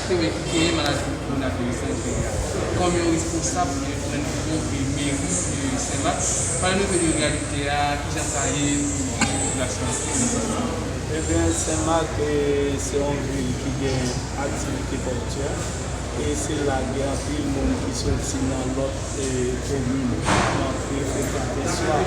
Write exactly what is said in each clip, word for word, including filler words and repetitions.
Yo ki genyen maladi kowonaviris nan peyi a. Kòm yon responsab, yon, yon nivo e meri e Senmak, pale nou de reyalite a, kijan sa ye pou popilasyon an? Ebyen, Senmak, e, se yon vil ki gen aktivite pòtyè, e se la gen anpil moun ki soti nan lòt e, komin nan ki frekante swa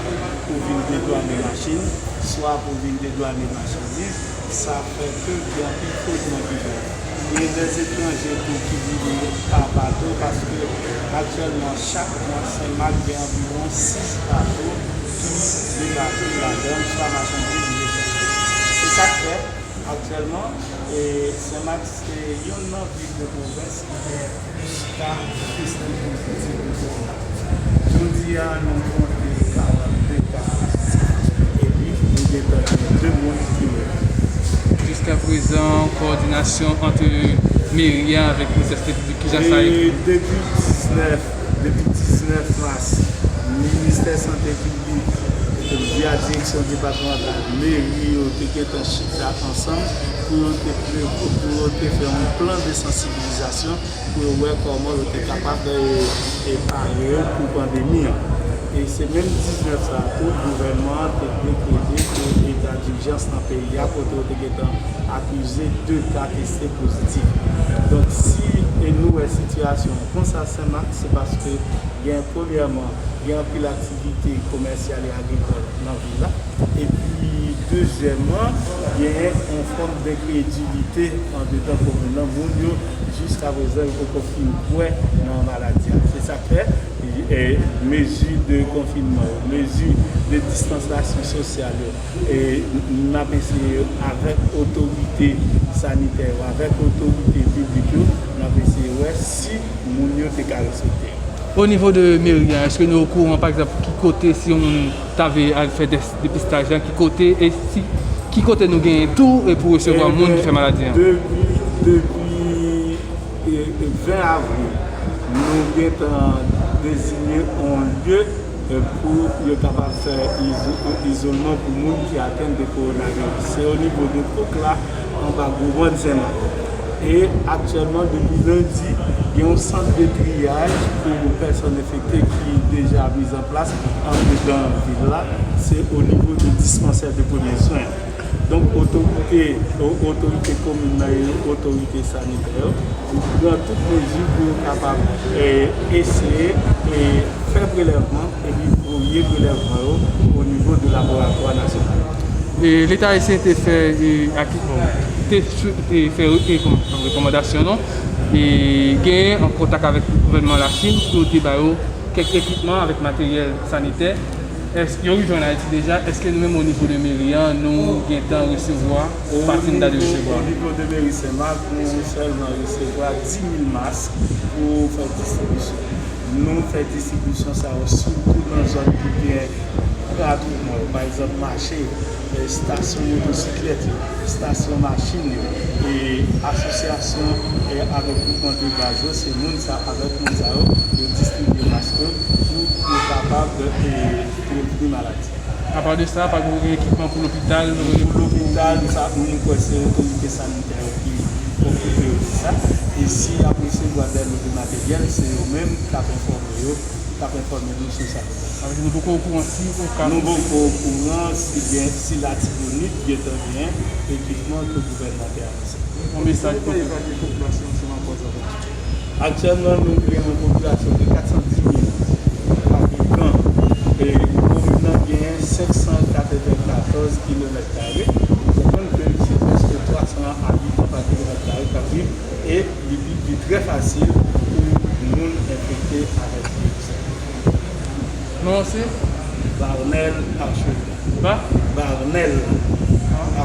pou vin dedwane machin, swa pou vin dedwane machandiz, sa fè ke gen anpil fwodman ki fèt. Gen dèzetranje tou ki vini pa bato, paske aktyèlman, chak mwa, Senmak gen anviwon sis bato ki debake ladan l, swa machandiz, swa. Se sa k fè, aktyèlman, e, Senmak se yonn nan vil de pwovens ki gen plis ka teste pozitif de kowona. Jodi a, nou konte karannde ka pozitif, epi nou gentan gen de moun ki mouri. Jiskaprezan, kowòdinasyon ant meri a avèk Ministè Sante Piblik, kijan sa ye? E depi diznèf, depi diznèf mas, Ministè Sante Piblik, via direksyon depatmantal, meri yo te gentan chita ansanm pou yo te pre-, pou yo te fè yon plan de sansibilizasyon pou yo wè kòman yo te kapab, e, e pare yo pou pandemi an. E se menm diznèf sa a tou, gouvènman an te dekrete pou eta dijans nan peyi a, kote yo te gentan akize de ka teste pozitif. Donk, si, e, nou wè sitiyasyon an konsa, Senmak, se paske gen, premyèman, gen anpil aktivite komèsyal e agrikòl nan vil la. Epi, dezyèmman, gen yon fòm denkredilite andedan komin nan. Moun yo, jiskaprezan, yo poko fin kwè nan maladi a. Se sa k fè, e, mezi de konfinman yo, mezi de distansasyon sosyal yo, e, n-, n ap eseye avèk otorite sanitè yo, avèk otorite piblik yo, n ap eseye wè si moun yo te ka respekte yo. O nivo de meri a, èske nou okouran, pa egzanp, ki kote, si yon moun ta vle al fè des-, depistaj la, ki kote, e si, ki kote nou genyen tou, e pou resevwa moun ki fè maladi a? Depi, depi, e, e, ven avril, nou gentan deziye yon lye, e, pou yo kapab fè izo-, izolman pou moun ki atenn de kowonaviris. Se o nivo de Kouk la, anba Gwouvann Senmak. E aktyèlman, depi lendi, gen yon sant de triyaj pou pèsòn enfekte ki deja mizanplas andedan vil la. Se o nivo de dispansè de premye swen. Donk, otorite, o-, otorite komin nan e otorite sanitè yo pran tout mezi pou yo kapab, e, eseye, e, fè prelèvman epi voye prelèvman yo o nivo de laboratwa nasyonal. E, Leta ayisyen te fè, e, aki-, bon, te sou-, te fè, e, kòm, rekòmandasyon, non? E, genyen an kontak avèk gouvènman Lachin pou yo te ba yo kèk ekipman avèk materyèl sanitè. Èske yo rive ann Ayiti deja? Èske nou menm, o nivo de meri a, nou gentan resevwa pati n ta dwe resevwa? O nivo de meri Senmak, nou sèlman resevwa dis mil mask pou fè distribisyon. Nou fè distribisyon sa yo sitou nan zòn ki gen ratwouvman yo, pa egzanp, mache, e, estasyon motosiklèt yo, estasyon machin yo, e asosyasyon, e, avèk gwoupman de baz yo, se moun sa, avèk moun sa yo, yo distribye mask yo pou yo kapab, e, prevni maladi. Apa de sa, pa gen okenn ekipman pou lopital? Pou lopital, sa, mwen kwè se otorite sanitè yo ki okipe yo de sa. E si y ap resevwa dènye de materyèl, se yo menm k ap enfòme yo, k ap enfòme nou sou sa. Sa vle di nou poko okouran si oka... Nou poko okouran si gen, si Latibonit gentan gen ekipman ke gouvènman te anonse. Yon mesaj pou popilasyon Senmak. Aktyèlman, nou gen yon popilasyon de kat san dis mil abitan. E komin nan gen senk san katrevenkatòz kilomèt kare. Ou konprann ke se prèske twa san abitan pa kilomèt kare k ap viv e li, li, li trè fasil pou moun enfekte avèk viris la. Non, se? Barnel Archevêque. Ba? Barnel Archevêque.